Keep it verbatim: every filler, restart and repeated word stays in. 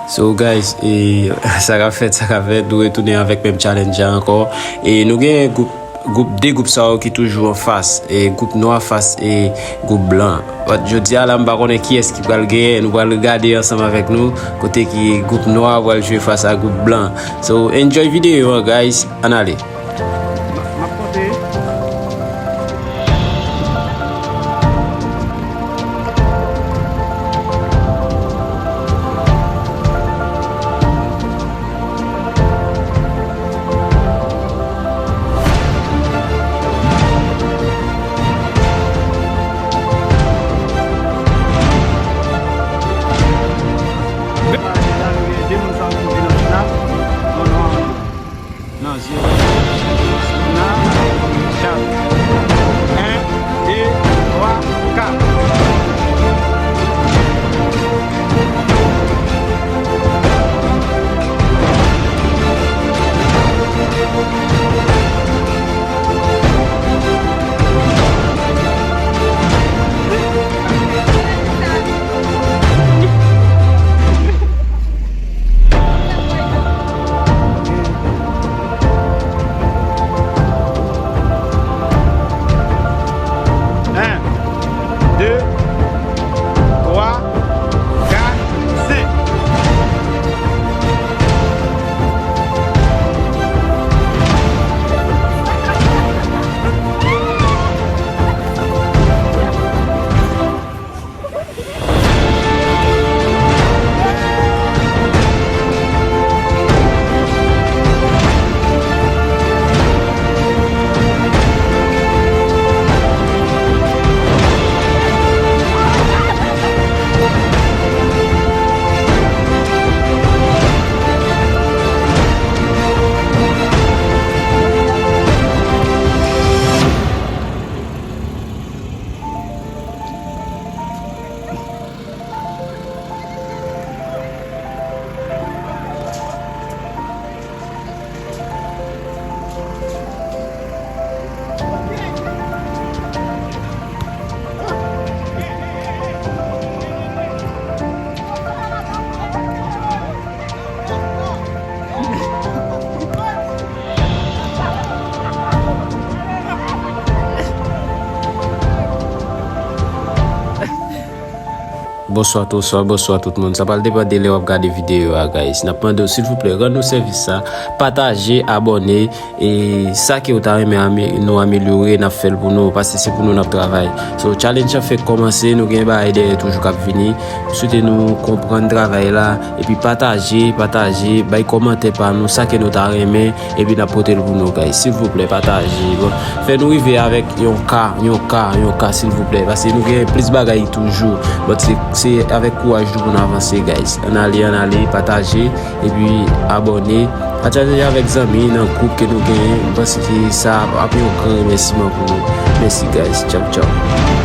So guys, e, sa k ap fèt, sa k ap fèt, nou retounen avèk menm challenge la ankò. E nou gen gwoup, gwoup, de gwoup sa yo ki toujou anfas, e gwoup nwa fas e gwoup blan. But jodi a la, m pa konnen kiyès ki pral genyen, nou pral gade ansanm avèk nou kote ki gwoup nwa pral jwe fas a gwoup blan. So enjoy videyo an, guys, ann ale. M ap konte. Nan zye. Nan kat. En, de, twa, kat. En, de, twa, kat, senk. Bonswa, bonswa, bonswa tout moun. Sa pral depann de lè w ap gade videyo a, guys. N ap mande w, silvouplè, rann nou sèvis sa, pataje, abòne, e sa ke w ta renmen ame-, nou amelyore, n ap fè l pou nou, paske se pou nou n ap travay. So, challenge an fèk kòmanse, nou gen bagay dèyè toujou k ap vini. M swete nou konprann travay la, epi pataje, pataje, bay kòmantè pa nou, sa ke nou ta renmen, epi n ap pote l pou nou, guys. Silvouplè, pataje. Bon, fè nou rive avèk yon K, yon K, yon K, silvouplè. Paske nou gen plis bagay toujou. But se, se avèk kouraj nou pou n avanse, guys. Ann ale, ann ale, pataje, epi abòne. Pataje avèk zanmi nan gwoup ke nou genyen. M panse ke sa ap yon gran remèsiman pou nou. Mèsi, guys. Tchaw, tchaw.